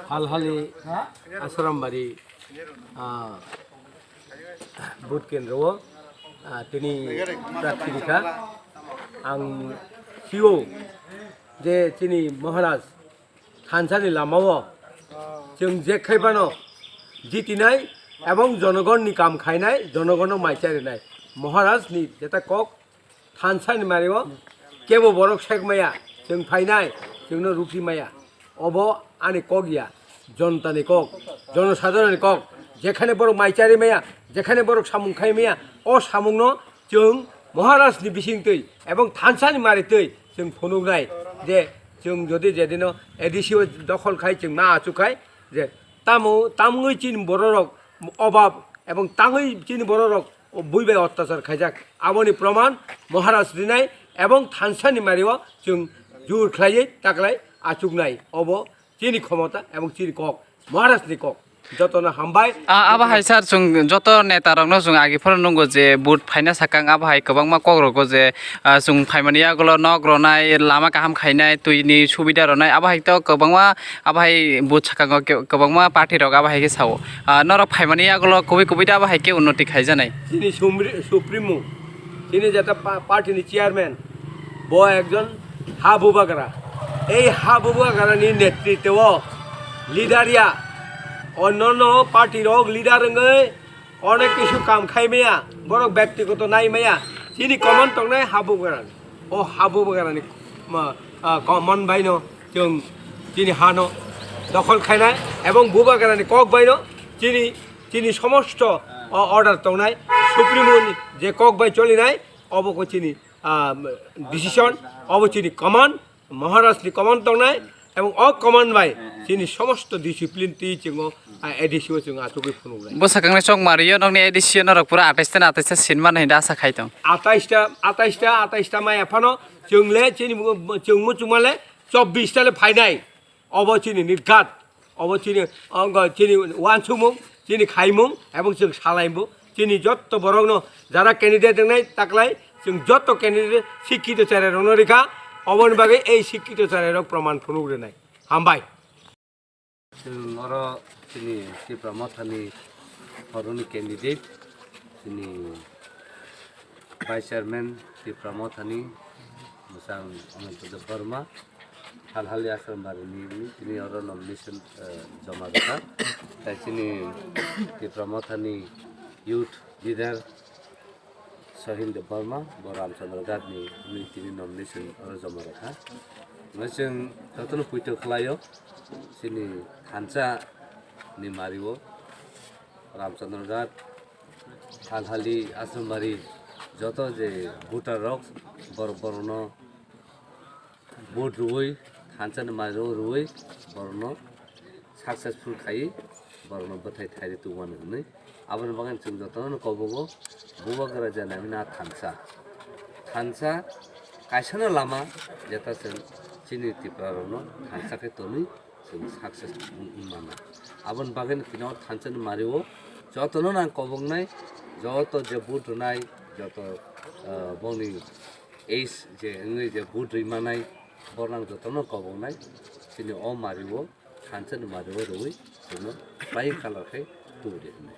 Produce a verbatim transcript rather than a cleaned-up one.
Halhali Asrambari, ah, vote kendro o, ah, tini prarthi rikha. Ang sio je chini Maharaj thansani lamao chwng jek khai phano jitinai ebong jonogonni kam khainai, jonogonno mai charinai. Maharajni jeta kok thansani mario kebo borok sek maya, chwng phainai, chwngno rukhi maya. Obo ani kok ya, jonotani kok, jonosadharonni kok. Jekhane borok mai chari maya, jekhane borok samung khai maya, o samungno chwng Maharajni bisingtwi ebong thansani maritwi chwng phunuknai je chwng jodi jedino A D C o dokhol khai chwng na achuk khai je tamo tamungwi chini bororok obab ebong tangwi chini bororok o bui bai ottachar khaijak. Aboni proman Maharaj rinai ebong thansani mario chwng jur khlaiwi taklai achuknai. Obo chini khomota ebong chini kok, Maharajni kok. Jotono hambai. A, abo hai sir, chwng joto neta rokno chwng agi phano nungo je vote phaina sakang abo hai kwbangma kok rogo je, a, chwng phaimani yagulo nok ronai, lama kaham khainai, twini subida ronai, abo hai to kwbangma, abo hai vote sakango ke-, kwbangma party rok abo hai khe sao. A, norok phaimani yagulo kubui kubui da abo hai khe unnoti khaijanai. Chini sumri-, supremo, chini jeta pa-, party ni chairman, bo ekjon ha bubagra. Ei ha bubagra ni netritwo leader ya, onnono party rok leader wngwi onek kisu kam khai maya, borok byaktigoto nai maya. Chini common tongnai ha bubagra ni. O ha bubagra ni ma, ah, common bai no chwng chini ha no dokhol khainai ebong bubagra ni kok bai no chini, chini somosto o order tongnai, supremo ni je kok bai cholinai, obo ko chini, ah, decision, obo chini command, Maharaj ni command tongnai, ebong o command bai chini somosto discipline twi chwngo, ah, A D C o chwng achugwi phunuknai. Bwsakangni chok mario nokni A D C o norok pura atais ta atais ta sinmani hinwi asa khai tong. Atais ta, atais ta, atais ta maya phano chwng le chini chwng muchungma le chobbish ta le phainai. Obo chini nirghat. Obo chini, ongkha chini wansukmung, chini khaimung, ebong chwng salaimung. Chini jotto borokno jara candidate wngnai taklai, chwng jotto candidate sikkito cherai rokno rikha. Oboni bagwi ei sikkito cherai rok proman phunuk rwnai. Hambai. Chwng oro chini Tipra Mothani horoni candidate, chini Vice Chairman Tipra Mothani, bwsang Ananto Debbarma, Halhali Asrambari ni tini oro nomination, eh, joma rwkha. Tai chini Tipra Mothani youth leader Sohil Debbarma, bo Ramchandra Ghat ni, ni tini nomination oro joma rwkha. Hwnwi chwng jotono poito khlaio, chini thansa ni mario Ramchandra Ghat, Halhali, Asrambari, joto je voter rok, borok, borokno vote rwui, thansa ni mario rwui, borokno successful khai, borokno bwthai thai rwi tongmani hwnwi. Aboni bagwi chwng jotono kobogo, bubagra je nangmani thansa. Thansa kaisano lama, jeta chwng chini Tripura rokno thansa khe tonwi, chwng success wng-, wng mano. Aboni bagwi no tini o thansa ni mario jotono nang koboknai, joto je vote rwnai, joto, ah, boni age je wngwi je vote rwi manai, borok nang jotono koboknai, chini o mario, thansa ni mario rwui, chwngno flying colour khe tubudi hwnwi.